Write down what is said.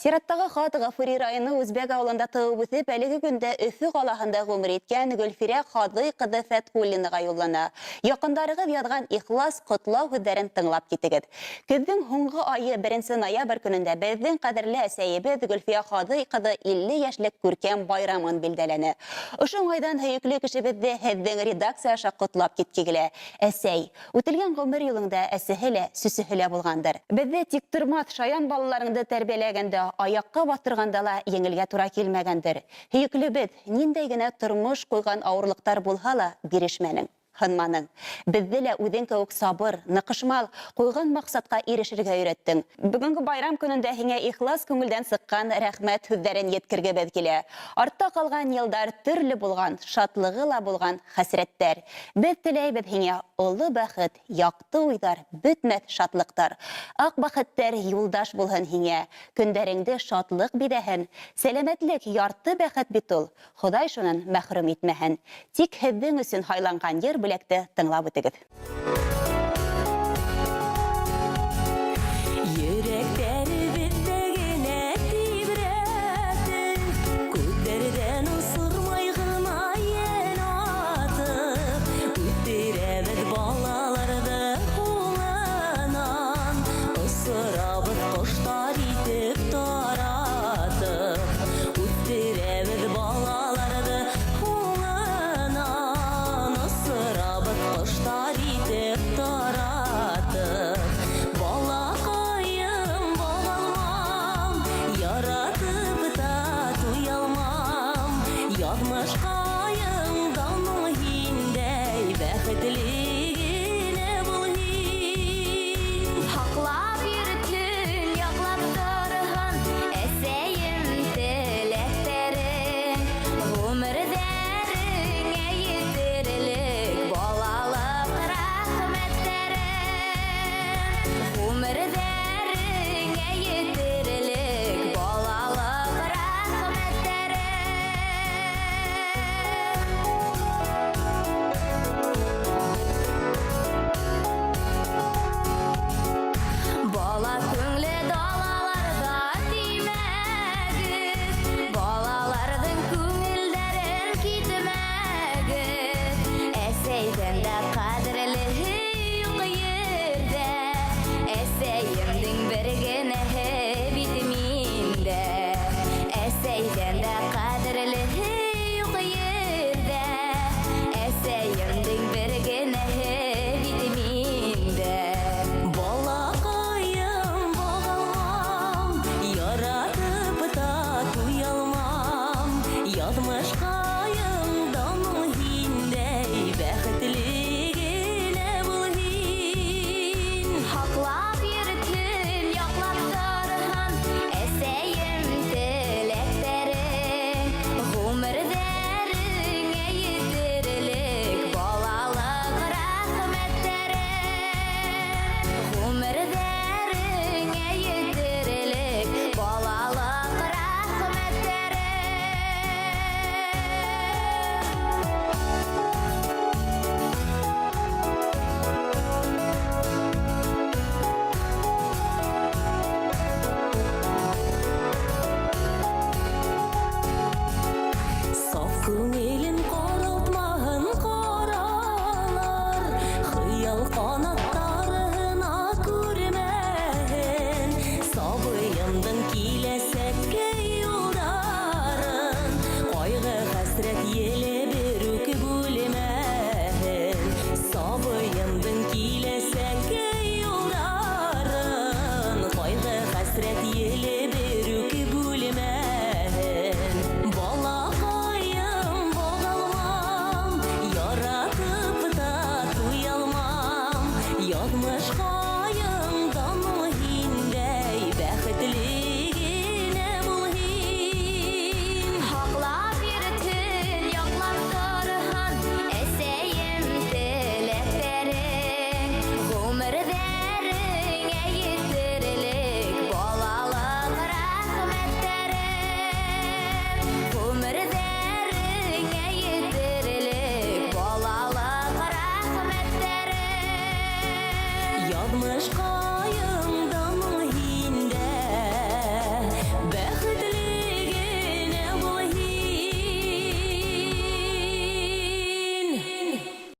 Сираттағы хат Ғафури районы Үзбәк ауылында тыуып үҫеп, әлеге көндә Өфө ҡалаһында ғүмер иткән Гөлфирә Ҡаҙый ҡыҙы Фәтхуллинаға юллана. Яҡындарығыҙ яҙған ихлас ҡотлау һүҙҙәрен тыңлап китегеҙ. Көҙҙөң һуңғы айы беренсе ноябрь көнөндә беҙҙең ҡәҙерле әсәйебеҙ Гөлфиә Ҡаҙый ҡыҙы 50 йәшлек күркәм байрамын билдәләне. Ошо уңайҙан һөйөклө кешебеҙҙе һеҙҙең редакция аша ҡотлап китке килә. Әсәй, Үтелгән ғүмер юлыңда әсеһе лә, сөсөһө лә булғандыр. Беҙҙе тиктормаҫ шаян балаларыңды тәрбиәләгәндә, аяҡҡа баҫтырғанда ла еңелгә тура килмәгәндер. Һөйөклөбеҙ, ниндәй генә тормош ҡуйған ауырлыҡтар булһа ла, бирешмәнең, һынманың. Беҙҙе лә үҙең кеүек сабыр, ныҡышмал, ҡуйған маҡсатҡа ирешергә өйрәттең. Бөгөнгө байрам көнөндә һиңә ихлас күңелдән сыҡҡан рәхмәт һүҙҙәрен еткергебеҙ килә. Артта ҡалған йылдар төрлө булған, шатлығы ла булған, хәсрәттәр. Беҙ теләйбеҙ һиңә оло бәхет, яҡты уйҙар, бөтмәҫ шатлыҡтар. Аҡ бәхеттәр юлдаш булһын һиңә, көндәреңде шатлыҡ биҙәһен. Сәләмәтлек, ярты бәхет бит ул, Хоҙай шунан мәхрүм итмәһен. Тик һеҙҙең өсөн һайланған йыр бүләкте тыңлап үтегеҙ. Йөрәктәребеҙҙә генә тибрәтеп, Күҙҙәрҙән осормай ғына йән атып, Үҫтерәбеҙ балаларҙы һуңынан, Осорабыҙ ҡоштар итеп таратып. Үҫтерәбеҙ балаларҙы һуңынан, Осорабыҙ ҡоштар итеп таратып. Балаҡайым, бағалмам, Яратып та туялмам. Яҙмышҡайың даның һиндәй, Бәхетле генә бул һин. Һаҡлап йөрөтһөн, яҡлап торһон Әсәйем теләктәрен. Ғүмерҙәреңә етерлек балалыҡ рәхмәттәрен. Ғүмерҙәреңә етерлек балалыҡ рәхмәттәрен. Бала күңле далаларҙа тимәгеҙ, Балаларҙың күңелдәрен китмәгеҙ. Әсәйҙән дә ҡәҙерлеһе юҡ ерҙә, Әсәйемдең бер генәһе бит миндә. Әсәйҙән дә ҡәҙерлеһе юҡ ерҙә, Әсәйемдең бер генәһе бит миндә. Балаҡайым, бағалмам, Яратып та туялмам. Яҙмышҡайың даның һиндәй, Бәхетле генә бул һин. Һаҡлап йөрөтһөн, яҡлап торһон Әсәйем теләктәрен. Ғүмерҙәреңә етерлек балалыҡ рәхмәттәрен. Ғүмерҙәреңә етерлек балалыҡ рәхмәттәрен. Саф күңелен ҡаралтмаһын ҡаралар, Хыял ҡанаттарына күрмәһен. Сабыйымдың киләсәккә юлдарын Ҡайғы-хәсрәт еле берүк бүлмәһен. Сабыйымдың киләсәккә юлдарын Ҡайғы-хәсрәт еле берүк бүлмәһен. Балаҡайым, бағалмам, Яратып та туялмам. Яҙмышҡайың даның һиндәй, Бәхетле генә бул һин. Һаҡлап йөрөтһөн, яҡлап торһон Әсәйем теләктәрен. Ғүмерҙәреңә етерлек балалыҡ рәхмәттәрен. Бәхетле.